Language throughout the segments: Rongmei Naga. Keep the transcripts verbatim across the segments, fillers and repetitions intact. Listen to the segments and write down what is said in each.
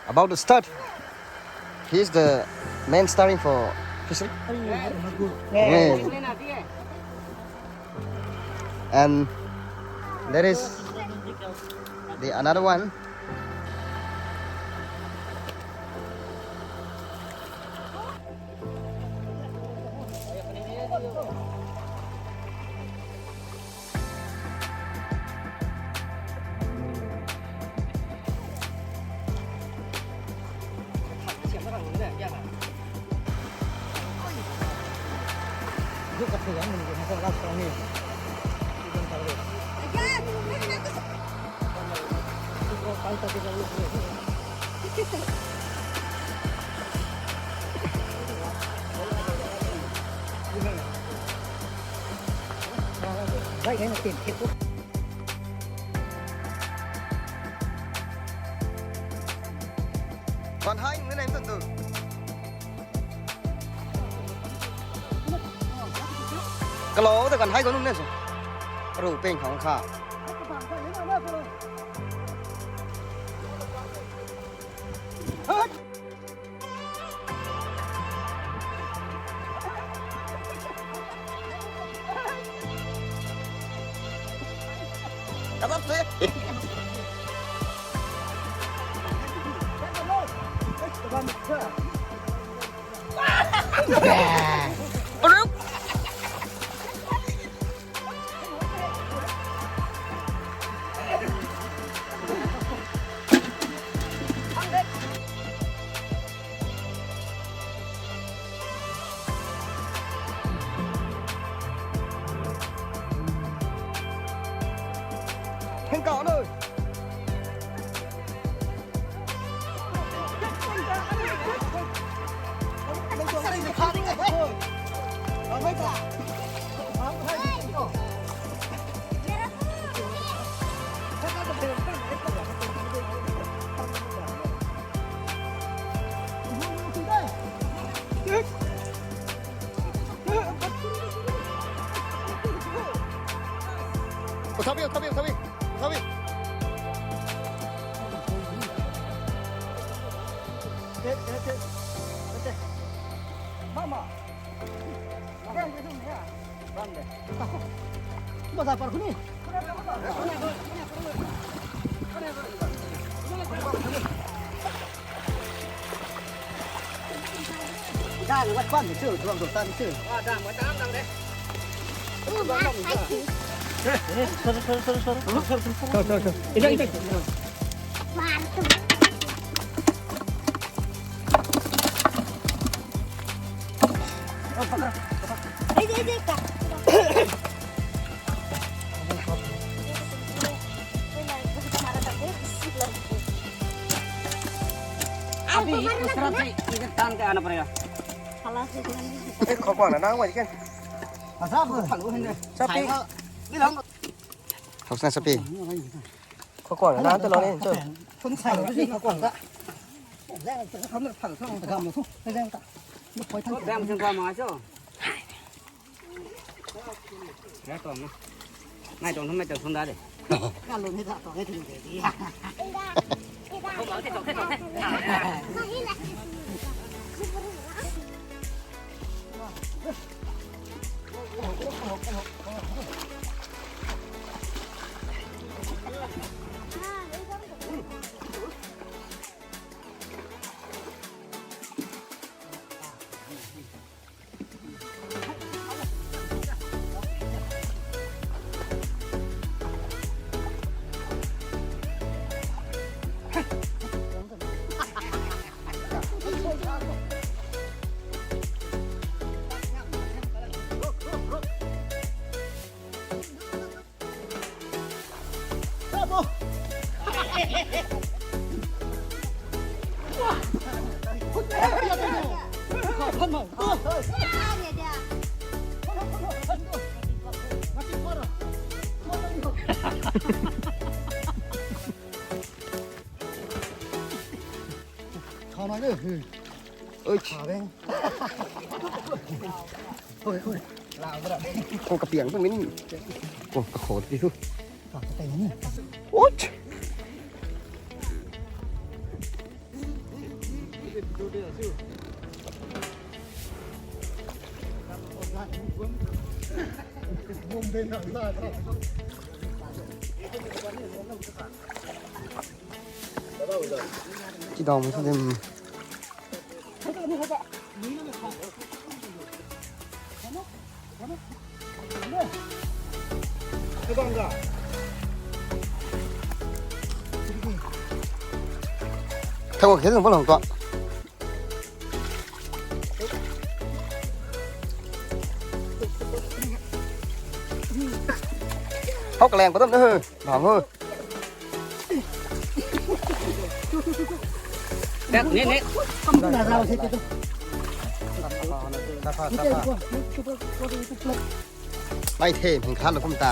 About to start. He's the main starring for fishery. Yeah. And there is the another one. Kan hai nunc nai tu tu. Kalau ta kan hai ko nunc nai su. Ru peng khang kha. Usabi, usabi, usabi, usabi. Mama. Baza par khuni. Dang wat kwan chu, duang duang tan chu. Ah, dang wat tan dang de. Sorry, sorry, sorry, sorry. Sorry, sorry, sorry. Ida, ida. अभी दूसरा से इधर तान के आना पड़ेगा। Khou kuang na nang wai ken. Sapi. Khou sna sapi. Khou kuang na nang ta lo ni chu. Dam sung kha ma cho. Nai tuang na. Nai tuang thum, nai tuang thum da de. Ka lun hei da tuang hei tuang de di. Thau nai de. Ui. Thau de. Ui, ui. Lau bra. Khou kapiang tu min. Khou kakho ti tu. Thau ta tei ni. Ui. Kidawmei thu dim. Thang khe thang palang tuang. Hau kaleng patam na he. Bang he. Dak, ni, ni. Mai the, ming khan kum ta.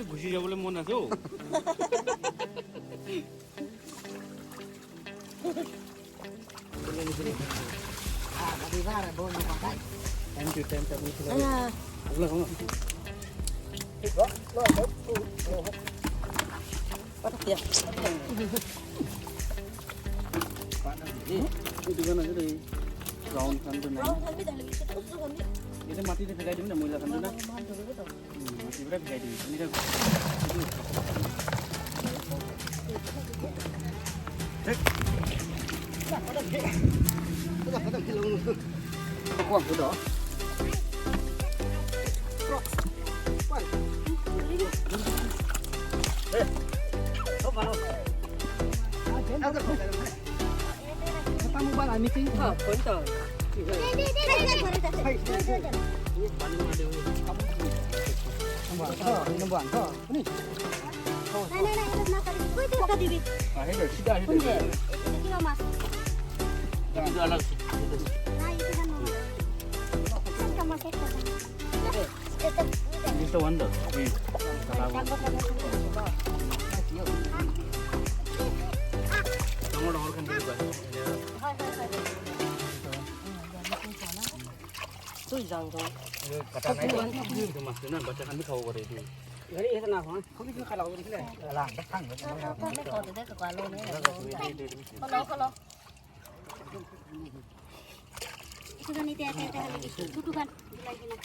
Gusi jabo le mon na so. Thank you, thank you. Round kan tu na. Round kan tu na. Itu mati ni pegai di mana mula kan tu na. This the one though. Chui zang tu. Kata nai tu. Tu mas tu na bacha kan bi khou ko de tu. Gari e na ho. Khou bi ka lau de le. Lang da thang. Ka ka ka me ko de ka ka lo ne. Ka lo ka lo. Itu kan ni te te te lagi tu tu kan. Lagi na.